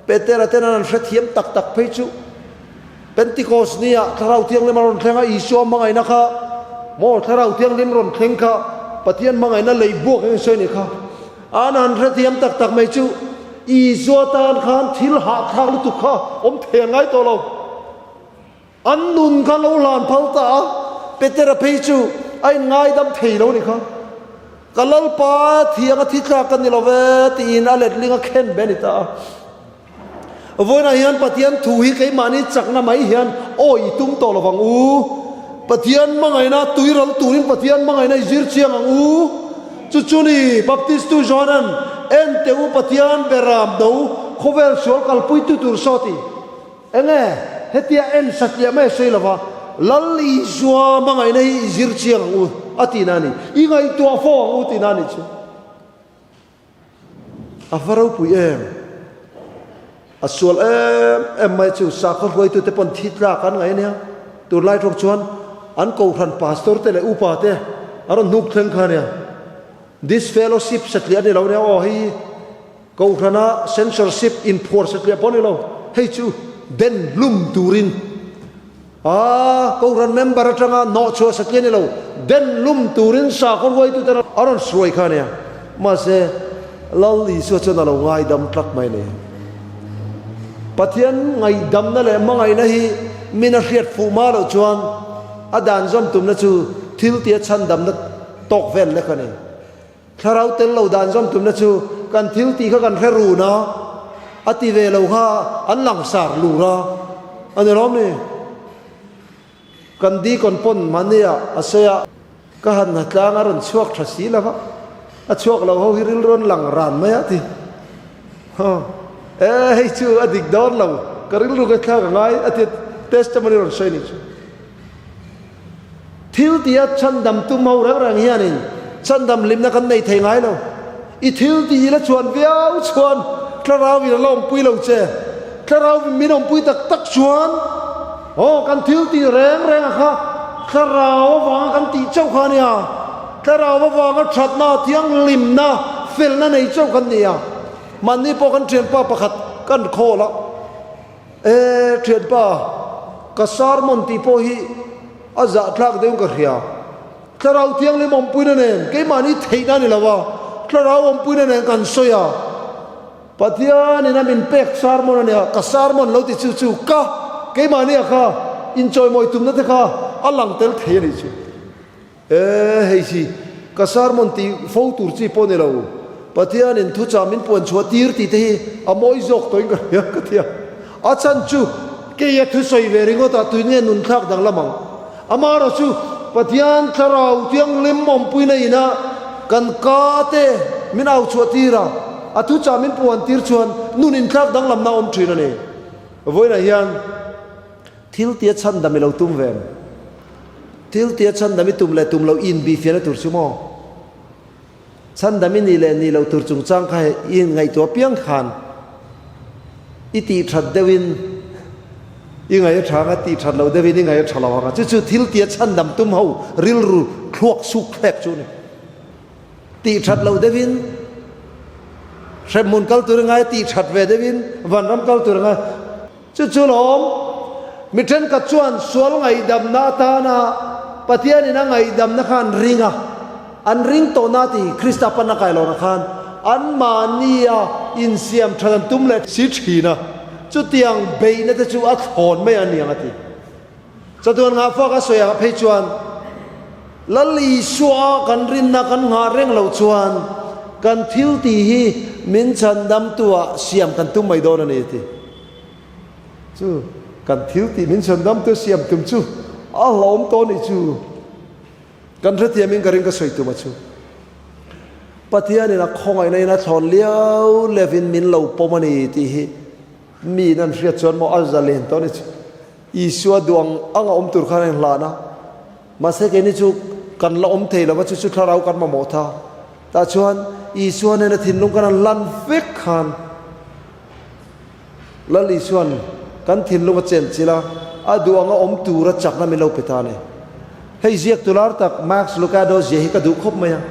Petera ten an han hrethiam tak tak phei chu Pentecost ni ah Thlarau Thianghlim a rawn thleng a, Isua hmangaihna kha maw Thlarau Thianghlim rawn thleng kha Pathian hmangaihna lei buak eng sawi ni kha an han hrethiam tak tak mai chu Isua tan khan thil hahthlak lutuk kha awm thei an ngai tawh lo. An nun kha lo hlan phal ta a, Petera phei chu a inngaidam thei lo ni kha. Ka Lalpa thiang a thi tlak ka ni lo ve tiin a letling a khen be a ni ta a. Vawiinah hian Pathian thu hi keimahni chakna mai hian awi i tum tawh lo vang u. Pathian hmangaihna tuiral turin Pathian hmangaihna i zir chiang ang u. Chu chu ni Baptistu Johanan en teh u Pathian beram no khawvel sual kalpuitu tur saw ti. Enge hetia en satliah mai a sawi lova, Lal Isua hmangaihna hi i zir chiang ang u a tihna a ni. I ngaihtuah fo ang u tihna a nih chu. A va ropui em! A sual em em mai chu sakhaw hruaitute pawn thi tlak an ngaih a nia. Tunlai tawk chuan an kohhran pastor te leh upa te a rawn hnuk thleng kha a nia. Disfellowship satliah a ni lo nia aw hei. Kohhrana censorship inphuar satliah pawh a ni lo, hei chu den hlum turin a Kohhran member atanga hnawhchhuah satliah a ni lo, den hlum turin sakhaw hruaituten a rawn hruai kha a nia. Mahse, Lal Isua chuan a lo ngaidam tlat mai a ni. Pathian ngaihdamna leh hmangaihna hi min a hriat fuh hma loh chuan a dan zawm tumna chu thil tia chhandamna tawk vel lek a ni. Thlarau tel lo dan zawm tumna chu kan thil tih kha kan hre run a, a ti ve lo kha an langsar lur a, a ni lawm ni? Kan deacon pawn mahnia a sawi a, ka han ha tlang a rawn chhuak tha si lo va, a chhuak lo ho hi rilru an lang ran mai a ti. Huh, e hei chu a dik dawn lo, ka rilru ka thlak a ngai a ti a, testimony rawn sawi ni chu. Thil tia chhandam tum ho reng reng hianin chhandam hlimna kan nei thei ngai lo. I thil tih i la chuan viau chuan Thlarau in a la awmpui lo che. Thlarau in min awmpui tak tak chuan aw kan thil tih reng reng a kha Thlarau avanga kan tih chauh kha a nia. Thlarau avanga thatna, thianghlimna, felna nei chauh kan ni a. Mahni pawh kan thianpa pakhat kan khawl a. E thianpa, ka sermon tih pawh hi a zahthlak deuhin ka hria. Thlarau Thianghlim awmpuina nen keimahni theihna a ni lo a, Thlarau awmpuina nen kan sawi a. Pathianin a min pek sermon a nia, ka sermon lo ti chu chu ka keimahnia kha inchawimawi tumna te kha a lang tel thei a nih chu. E, hei hi ka sermon tih fo tur chi pawh ni lo, Pathianin thuchah min puan chhuah tir tih te hi a mawi zawk tawhin ka hria ka ti a. A chhan chu kei a thusawi ve ringawt ah tuin nge nun thlak danglam ang? Amaherawh chu Pathian Thlarau Thianghlim awmpuina ina kan ka te min au chhuah tir a, a thuchah min puan tir chuan nun inthlak danglamna a awm thin a ni. Vawiinah hian thil tia chhandam i lo tum ve em? Thil tia chhandam i tum leh tum loh i inbihfiahna tur chu maw? Chhandam i nih leh nih loh tur chungchang kha i inngaihtuah piang khan i tih that deuhin i ngaih a tha anga, tih that loh deuhin i ngaih a tha lo anga. Chu chu thil tia chhandam tum ho rilru thluak suk thlek chu a ni. Tih that loh deuhin hremhmun kal tur a ngai, tih that ve deuhin vanram kal tur a ngai. Chu chu lawm, mi thenkhat chuan sual ngaihdamna atana Pathianin a ngaihdamna kha an ring a, an ring tawhna tih Krista panna kailawnah khan anmahnia insiam that an tum leh si thin a, chutiang beihna te chu a thlawn mai a niang a ti. Chatuan nghahfak a sawi ah phei chuan Lal Isua kan rinna kan nghah reng loh chuan kan thil tih hi min chhandamtu ah siam kan tum mai dawn a ni a ti. Chu kan thil tih min chhandamtu siam tum chu a hlauhawm tawh a nih chu. Kan hrethiam in ka ring ka sawi tum a chu. Pathian in a khawngaihna in a thlawn liau leuh in min lo pawm a ni tih hi mi in an hriat chuan maw a zalen tawh a ni chu. Isua duh ang ang a awm tur khan a inhlan a, mahse keini chu kan la awm thei lo va, chu chu thlarau kan mamawh tha. Tah chuan Isua nena thinlung kan han lan vek khan Lal Isua'n kan thinlung a chen chilh a, a duh anga awm tura chakna min lo pe ta a ni. Hei ziak tu lar tak Max Lucado zia hi ka duh khawp mai a,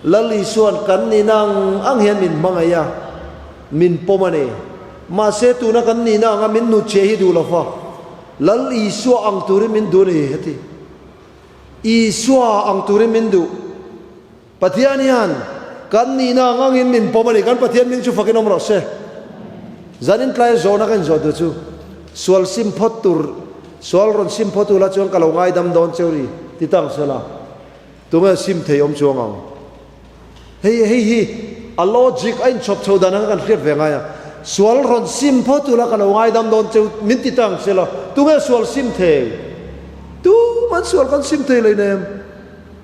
Lal Isua'n kan nihna ang ang hian min hmangaih a, min pawm a ni. Mahse tuna kan nihna anga min hnutchhiah hi duh lo fa, Lal Isua ang turin min duh a ni heti. Isua ang turin min duh. Pathian hian kan nihna ang angin min pawm a ni. Kan Pathian hming chu fakin awm rawh se. Zanin tlaia zawhna ka inzawh duh chu, sual sim phawt tur, sual rawn sim phawt ula chuan ka lo ngaidam dawn cheu ri ti tang sela, tunge sim thei awm chuang ang? Hei hei hi a logic a inchhawp chho dan anga kan hriat ve ngai a, sual rawn sim phawt ula ka lo ngaidam dawn cheu min ti tang sela, tunge sual sim thei? Tuman sual kan sim thei lo inem.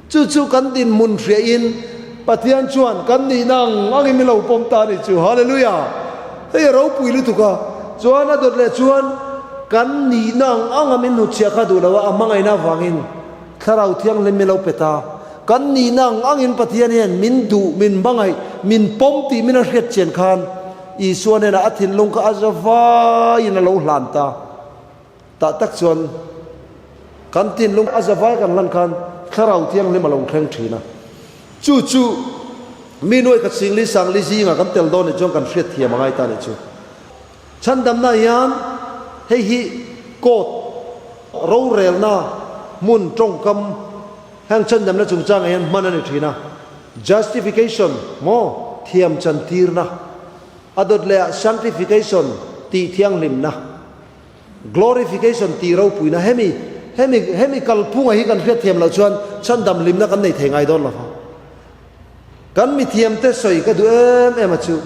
Chu chu kan dinhmun hriahin Pathian chuan kan nihna ang angin min lo pawm ta a nih chu. Hallelujah! Hei a ropui lutuk a, chuan a dawt leh chuan kan nihna ang anga min hnutchhiah kha duh lo a, a hmangaihna avangin Thlarau Thianghlim min lo pe ta. Kan nihna ang angin Pathian hian min duh, min hmangaih, min pawm tih min a hriat chian khan Isua hnenah a thinlung kha a zavaiin a lo hlan ta. Tah tak chuan kan thinlung a zavai kan hlan khan Thlarau Thianghlim a lo thleng thin a. Chu chu mi nuai khat singli sangli zingah kan tel dawn nih chuan kan hriat thiam a ngai ta nih chu. Chhandamna hian hei hi court rorelna hmun tawngkam heng chhandamna chungchangah hian hman a ni thin a. Justification maw thiam chantirna a dawt leh ah sanctification tih thianghlimna. Glorification tih ropuina hemi hemi hemi kalphunga hi kan hriat thiam loh chuan chhandam hlimna kan nei thei ngai dawn lo va. Kan mithiamte sawi ka duh em em a chu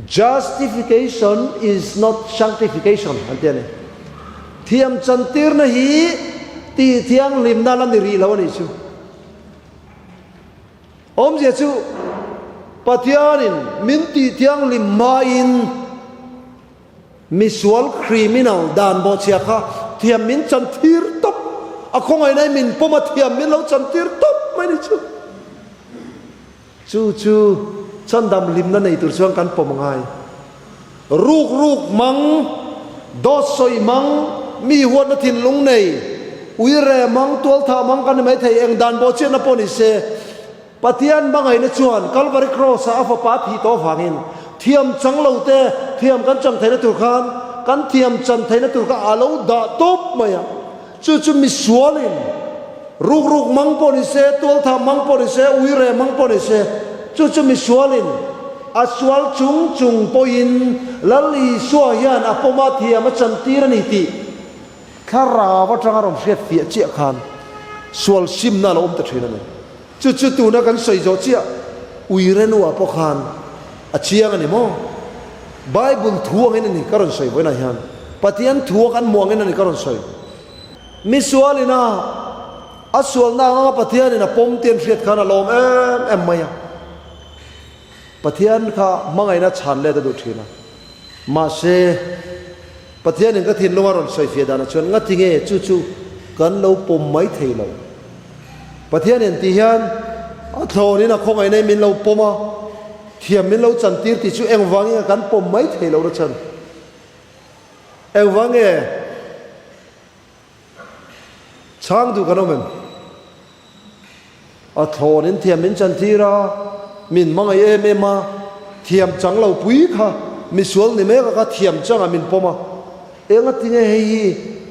Justification is not sanctification an ti a ni. Thiam chantirna hi tih thianghlimna la ni rih lo a nih chu. Awmzia chu Pathianin min tih thianghlim hmain Misual criminal dan bawhchhia kha thiam min chan tir tawp, a khawngaihna in min pawm a thiam min lo chan tir tawp mai ni chu. Chu chu chandam hlimna nei tur chuan kan pawm angai. Ruk ruk hmang, dawt sawi hmang, mi huatna thinlung nei, uire hmang, tualthah hmang kan ni maithei, eng dan bawhchhiatna pawh ni se, Pathian hmangaihna chuan Kalvari Kraws-ah a fapa thih tawh avangin thiam chang lo te thiam kan chang theihna tur khan kan thiam chan theihna tur kha a lo dah tawp mai a. Chu chu misualin rukruk mang pawh ni se, tualthah mang pawh ni se, uire mang pawh ni se, chu chu misualin. A sual chung chung pawhin Lal Isua hian a pawma thiam a chantir a ni tih thlarau atanga rawn hriat fiah chiah khan sual simna a lo awm ta thin a ni. Chu chu tuna kan sawi zawh chiah Uirenua pawh khan a chiang a ni maw? Bible thu angin a ni ka rawn sawi vawiinah hian. Pathian thu a kan hmuh angin a ni ka rawn sawi. Mi sualina a sualna anga Pathianin a pawm tih an hriat khan a lawm em em mai a. Pathian kha hmangaihna chhan let a duh thin a. Mahse, Pathianin ka thinlung a rawn sawi fiah danah chuan ngati nge chu chu kan lo pawm mai thei lo. Pathianin tih hian a thlawnin a khawngaihna in min lo pawm a, thiam min lo chantir tih chu engvangin nge kan pawm mai thei lo na chhan? Engvang nge? Chhang duh kan awm em? A thlawn in thiam min chantir a, min hmangaih em em a, thiam chang lo pui kha misual ni mek a kha thiam changah min pawm a. Enga tinge hei hi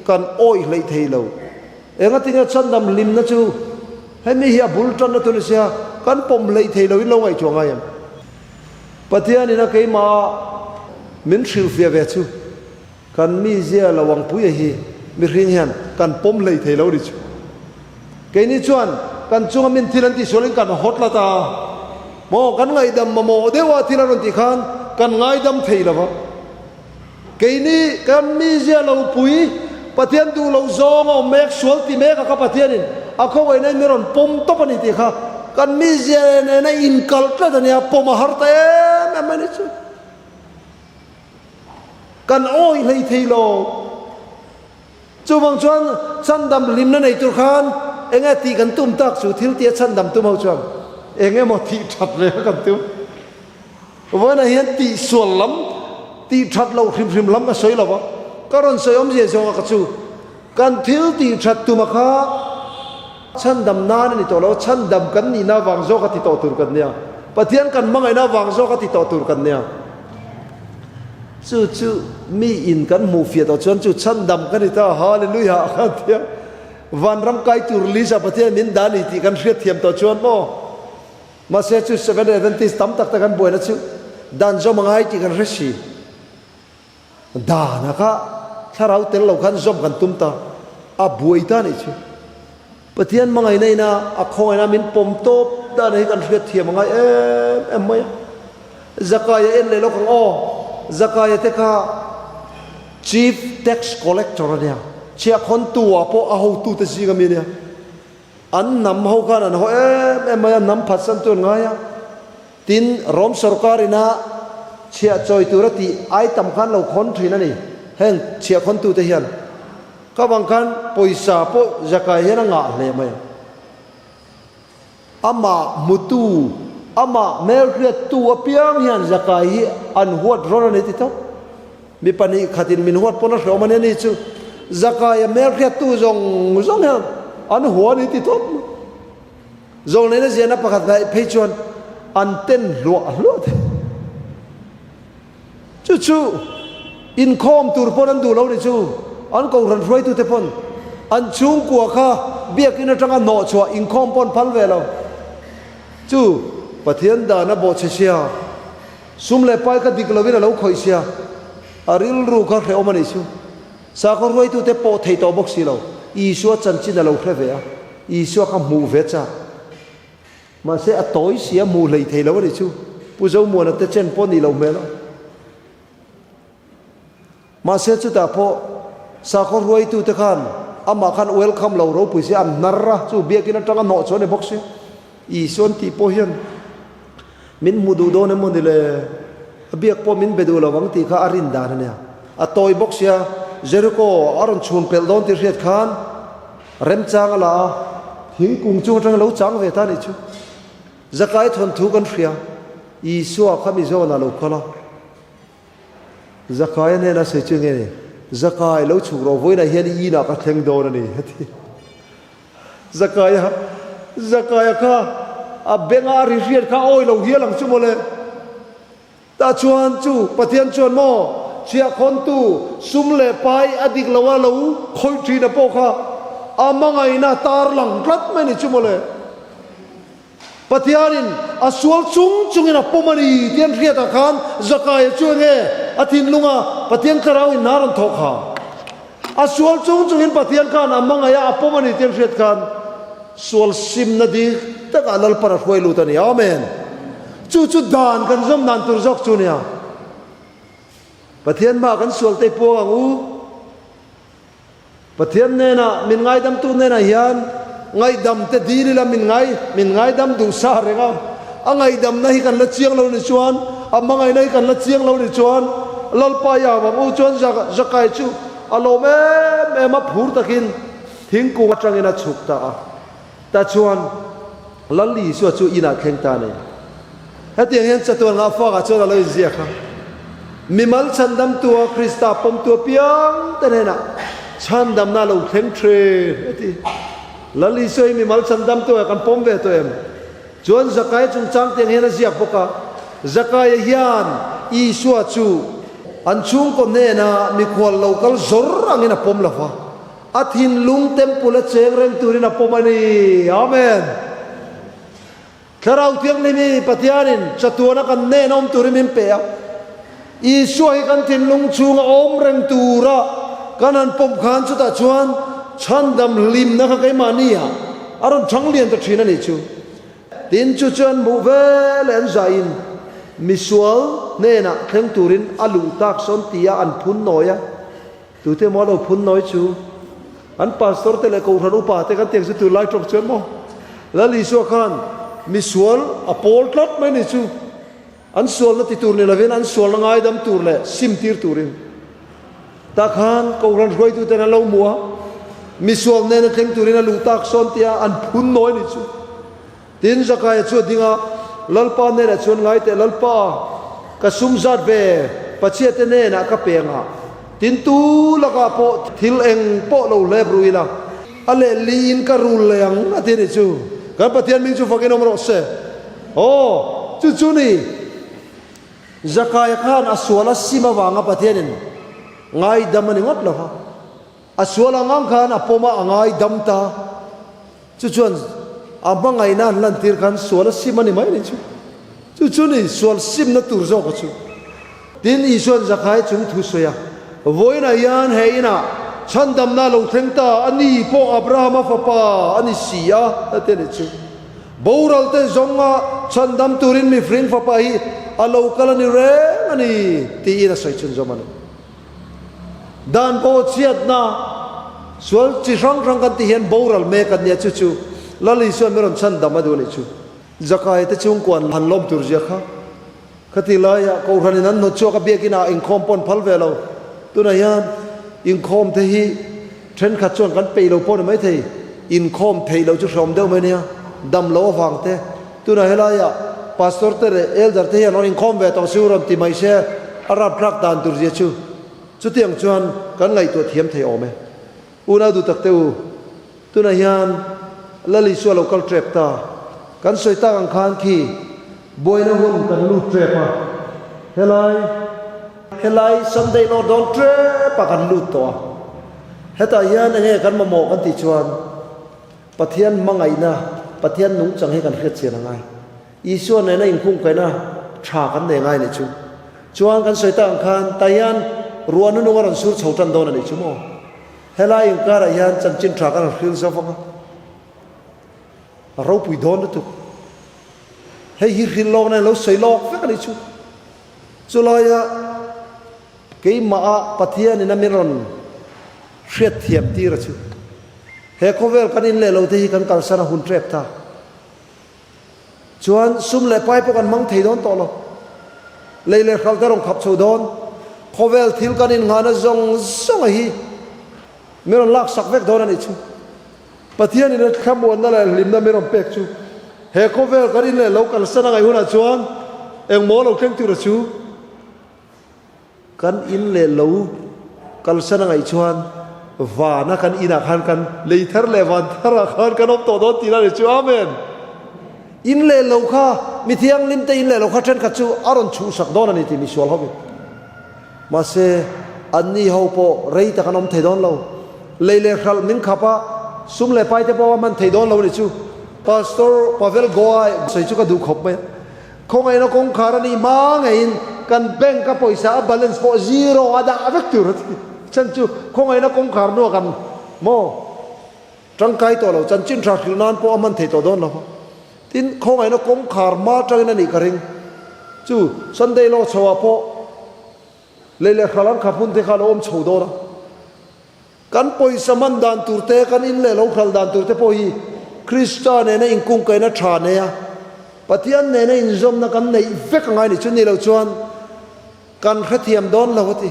kan awih hleih thei lo? Enga tinge chhandam hlimna chu hemi hi a bul tanna tur ni sia kan pawm hleih thei lo in lo ngaihtuah ngai em? Pathianin a keimah min hrilhfiah ve chu. Kan mizia lo ang puia hi mihring hian kan pawm hlei thei lo ni chu. Keini chuan kan chunga min thil an tihsualin kan hawt la ta maw, kan ngaihdam mamawh deuha thil an rawn tih khan kan ngaidam thei lo va. Keini kan mizia lo pui Pathian duh loh zawng a awm mek, sual ti mek a kha Pathianin a khawngaihna in min rawn pawm tawp a ni tih kha kan mizia nena inkalh tlat a nia, pawm a har ta em em a ni chu. Kan awih hlei thei lo. Chuvang chuan chhandam hlimna nei tur khan eng nge tih kan tum tak chu thil tia chhandam tum ho chuan eng emaw tih that ve kha kan tum. Vawiinah hian tih sual lam, tih that loh hrim hrim lam ka sawi lo va, ka rawn sawi awmzia zawng a ka chu. Kan thil tih that tuma kha chhandam nan a ni tawh lo, chhandam kan nihna vang zawk a ti tawh tur kan nia, Pathian kan hmangaihna vang zawk a ti tawh tur kan nia. Chu chu mi in kan hmuh fiah tawh chuan chu chhandam ka ni ta, Hallelujah khan tia vanram kai tur list ah Pathian min dah a ni tih kan hriat thiam tawh chuan maw? Mahse chu Seventh Day Adventist tam tak te kan buaina chu dan zawm a ngai tih kan hre si. Dana kha thlarau tel lo khan zawm kan tum ta, a buai ta nih chu. Pathian hmangaihna ina a khawngaihna min pawm tawp dana hi kan hriat thiam a ngai em em mai a. Zakaia en leh lawk ang aw, Zakaia te kha Chief Tax Collector a nia, chhiahkhawntu ah pawh a hotute zing ami a nia. An hnam ho khan an haw em em mai a, hnam phatsantu an ngai a. Tin, Rom sorkar ina chhiah chawi tura tih ai tam khan lo khawn thin a ni. Heng chhiah khawntute hian ka vang khan pawisa pawh Zakai hian a ngah hle mai a. Amah hmutu, amah hmelhriattu apiang hian Zakai hi an huat rawn a ni ti tawp. Mi pahnih khatin min huat pawn a hrehawm a ni a ni chu Zakaia hmelhriattu zawng zawng hian an hua a ni ti tawp mai. Zawlneina ziahna pakhat hnaih phei chuan an ten hluah hluah thei. Chu chu inkhawm tur pawn an duh lo ni chu an kohhran hruaitute pawn an chhungkua kha biakin atanga hnawhchhuah inkhawm pawn phal ve lo. Chu Pathian dan a bawhchhe sia, sum leh pai kha dik lovin a lo khawih sia, a rilru kha hrehawm a nih chu. Sakhaw hruaitute pawh thei tawh bawk si lo, Isua chanchin a lo hre ve a, Isua kha hmuh ve chak. Mahse a tawi si a, hmuh hlei thei lo a nih chu. Pu Zomuana te chen pawh nih loh hmel a. Mahse chutah pawh sakhaw hruaitute khan amah khan welcome lo ropui si an hnar a, chu biakin atanga hnawh chu a ni bawk si. Isua an tih pawh hian min hmu duh dawn emaw ni le, a biak pawh min be duh lo ang tih kha a rin dan a nia. A tawi bawk sia, Jericho a rawn chhun pelh dawn tih hriat khan remchang a la a, thingkung chung atanga lo chang ve ta a nih chu. Zakai thawnthu kan hria, Isua kha mi zawnah lo kal a. Zakai a hnena sawi chu nge ni? Zakai lo chhuk rawh, vawiinah hian i inah ka thleng dawn a ni, a ti. Zakaia, Zakaia kha a benga a ri hriat kha a awi lo hial ang chu mawle. Tah chuan chu Pathian chuan maw chhiahkhawntu sum leh pai a dik lo a lo khawih thin a pawh kha a hmangaihna tar lang tlat mai ni chu mawle. Pathianin a sual chung chungin a pawm a ni tih an hriatah khan Zakaia chu enge a thinlunga Pathian thlarau in hna rawn thawh kha? A sual chung chungin Pathian khan a hmangaih a, a pawm a ni tih an hriat khan sual simna dik takah Lalpan a hruai lut a ni. Amen. Chu chu dan kan zawm dan tur zawk chu nia. Pathian hmaah kan sual te puang ang u. Pathian hnenah, min ngaidamtu hnenah hian ngaihdam te dil ila min ngai, min ngaidam duh sa reng a. A ngaihdamna hi kan la chiang lo ni chuan, a hmangaihna hi kan la chiang lo ni chuan, Lalpa i au ang u chuan Zakai chu a lawm em em a, phur takin thingkung atangin a chhuk ta a. Tah chuan Lal Isua chu inah thleng ta a ni. Hetiang hian chatuan ngah fakah chuan a lo inziak a, Mimal chhandamtua Krista pawmtu apiang te hnenah chhandamna a lo thleng thin, a ti. Lal Isua hi mimal chhandamtua kan pawm ve tawh em? Chuan Zakaia chungchang tiang hian a ziak bawk a, Zakaia hian Isua chu an chhungkaw hnena mikhual lo kal zawr angin a pawm lo va, A thinlung temple a cheng reng turin a pawm a ni. Amen. Thlarau Thianghlim hi Pathianin chatuana kan hnena awm turin min pe a. Isua hi kan thinlung chhunga awm reng tura kan han pawm khan chutah chuan chhandam hlimna kha keimahni ah a rawn thang lian ta thin a nih chu. Tin chu chuan hmuh veleh an zahin misual hnenah thleng turin a luh tak sawn tia an phun nawi a. Tute maw lo phun nawi chu? An pastor te leh kohhran upa te kan tiang chu tunlai tawk chuan maw? Lal Isua khan misual a pawl tlat mai ni chu. An sualna ti tur ni lovin an sualna ngaidam tur leh sim tir turin. Tah khan kohhran hruaitu ten an lo hmu a, misual nena thleng turin a luh tak sawn tia an phun nawi ni chu. Tin, Zakaia chu a ding a, Lalpa hnenah chuan, Ngai teh, Lalpa, ka sum zat ve, Pathiate hnenah ka pe ang a, tin tu lakah pawh thil eng pawh lo hlep ru ila, a lehliin ka rul leh ang, a ti a nih chu. Kan Pathian hming chu fakin awm rawh se. Aw, chu chu ni. Zakaia khan a sual a sim avanga Pathianin ngaidam a ni ngawt lo va. A sual ang ang khan a pawm a, a ngaidam ta. Chu chuan a hmangaihna an lantir khan sual a sim a ni mai ni chu. Chu chu ni sual simna tur zawk a chu. Tin, Isua'n Zakhai chung thu sawi a, Vawiinah hian he inah chhandamna a lo thleng ta, a ni pawh Abrahama fapa a ni si a, a ti a ni chu. Boral te zawnga chhandam turin mifring fapa hi a lo kal a ni reng a ni, tiin a sawi chhunzawm a ni. Dan bawhchhiatna sual chi hrang hrang kan tih hian boral mek an nia chu chu Lal Isuan min rawn chhan dam a duh a nih chu. Zakai te chhungkuan han lawm tur zia kha khati laiah Kohhranin an hnawt chhuak a biakin ah inkhawm pawh an phal ve lo. Tunah hian inkhawm te hi thenkhat chuan kan peih lo pawh ni maithei inkhawm theih loh chu hreawm deuh mai nia dam loh avang te Tunah helaiah Pastor te leh Elder te hian rawn inkhawm ve tawh si rawn ti mai se a rapthlak dan tur zia chu chutiang chuan kan ngaihtuah thiam thei awm e. Unau duh tak te u, tunah hian Lal Isua lo kal tep ta. Kan sawi tak ang khan khi buaina hun kan lut tep a, helai helai Sunday law dawn tep ah kan lut tawh a, hetah hian enge kan mamawh kan tih chuan, Pathian hmangaihna, Pathian nungchang hi kan hriatchian a ngai. Isua nena inkhungkaihna tha kan nei ngai a nih chu. Chuan kan sawi tak ang khan tah hian ruah nunung a rawn sur chho tan dawn a nih chu maw? Helai inkarah hian chanchin tha kan rawn hril zo vang a, a ropui dawn lutuk. Hei hi hril lawk nan lo sawi lawk vek a nih chu. Chulaia keimah Pathianin a min rawn hriatthiam tir a chu. He khawvel kan in leh lo te hi kan kalsan a hun tep ta. Chuan sum leh pai pawh kan hmang thei dawn tawh lo. Lei leh hral te rawn khap chho dawn. Khawvel thil kan in nghahna zawng zawng a hi min rawn lak sak vek dawn a nih chu. Pathian in a thlamuanna leh hlimna min rawn pek chu he khawvel kan in leh lo kalsan a ngaih hunah chuan engmaw lo thleng tur a chu. Kan in leh lo kalsan a ngaih chuan vana kan inah khan kan lei thar leh van tharah khan kan awm tawh dawn tih la ni chu. Amen! In leh lo kha mi thianghlim te in leh lo kha thenkhat chu a rawn chhuhsak dawn a ni tih misual ho in. Mahse, anni ho pawh rei tak an awm thei dawn lo. Lei leh hralh min khap a, sum leh pai te pawh a hman thei dawn lo a ni chu. Pastor Pavel Goa sawi chu ka duh khawp mai a. Khawngaihna kawngkhar a nih hma ngeiin kan bank a pawisa a balance pawh zero a dah vek tur a ti. Chhan chu khawngaihna kawngkhar hnuah kan maw tangkai tawh lo, chanchin tha hrilh nan pawh a hman thei tawh dawn lo va. Tin, khawngaihna kawngkhar hma atangin a nih ka ring. Chu Sunday law chho ah pawh lei leh hral an khap hun te kha a lo awm chho dawn a. Kan pawisa man dan tur te, kan in leh lo hral dan tur te pawh hi Krista nena inkungkaihna tha nei a, Pathian nena inzawmna kan neih vek angai ni. Chuni lo chuan kan hrethiam dawn lo a ti.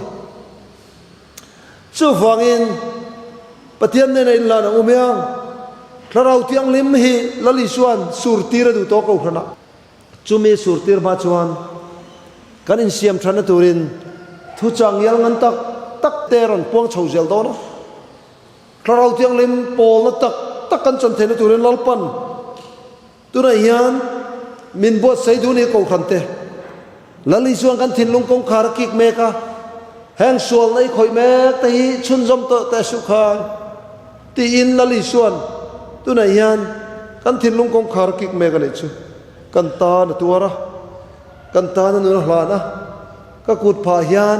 Chuvangin Pathian nena inlan ang u miang. Thlarau Thianghlim hi Lal Isua'n surtir a duh tawh kohhranah. Chumi surtir hma chuan kan insiam thatna turin thuchang ngial ngan tak tak te rawn puang chho zel dawn a. Thlarau Thianghlim pawlna tak tak kan chan theihna turin Lalpan tunah hian min buatsaih duh ni Kohhran te. Lal Isuan kan thinlung kawngkhar a kik mek a, heng sualna i khawih mek te hi chhunzawm tawh teh suh khai. Tiin Lal Isua'n tunah hian kan thinlung kawngkhar kik mek a nih chu. Kan tan a tuar a, kan tan a nun a hlan a, ka kut phah hian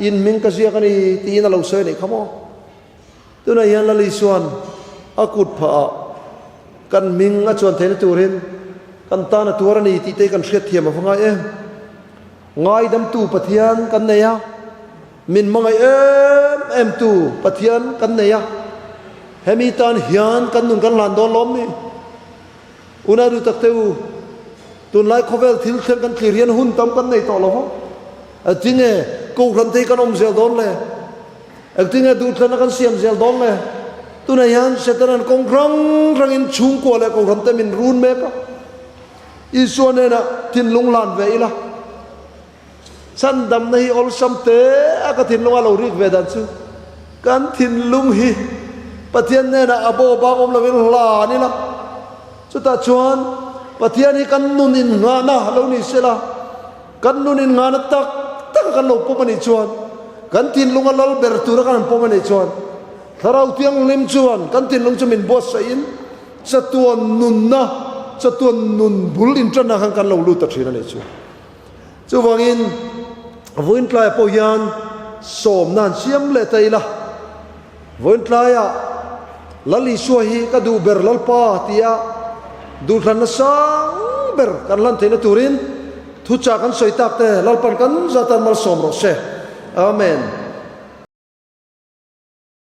in hming ka ziak a ni tiin a lo sawi a nih kha maw? Tunah hian Lal Isua'n a kut phahah kan hming a chuan theihna turin kan tan a tuar a ni tih te hi kan hriatthiam a va ngai em? Ngaidamtu Pathian kan nei a. Min hmangaih em em tu Pathian kan nei a, hemi tan hian kan nun kan hlan dawn lawm ni? Unau duh tak te u, tunlai khawvel thil thleng kan thlir hian hun tam kan nei tawh lo va, engtinge Kohhran te hi kan awm zel dawn le? Engtinge duhthlanna kan siam zel dawn le? Tunah hian Setanan kawng hrang hrangin chhungkua leh Kohhran te min run mek a, Isua hnenah thinlung hlan ve ila. Chhandamna hi awlsam te a ka thinlunga lo rik ve dan chu kan thinlung hi Pathian hnenah a bo bang awm lovin hlan ila, chutah chuan Pathian hi kan nun innghahna lo ni sela, kan nun innghahna tak taka kan lo pawm a nih chuan, kan thinlunga lal ber tura kan han pawm a nih chuan Thlarau Thianghlim chuan kan thinlung chu min buatsaihin chatuan nunna, chatuan nun bul inṭanna khan kan lo lut ta ṭhin a nih chu. Chuvangin vawiin tlaiah pawh hian sawmna han siam leh ta ila, vawiin tlaiah Lal Isua hi ka duh ber Lalpa tia duhthlanna sang ber kan hlan theihna turin thuchah kan sawi tak te Lalpan kan zatan malsawm rawh se. Amen.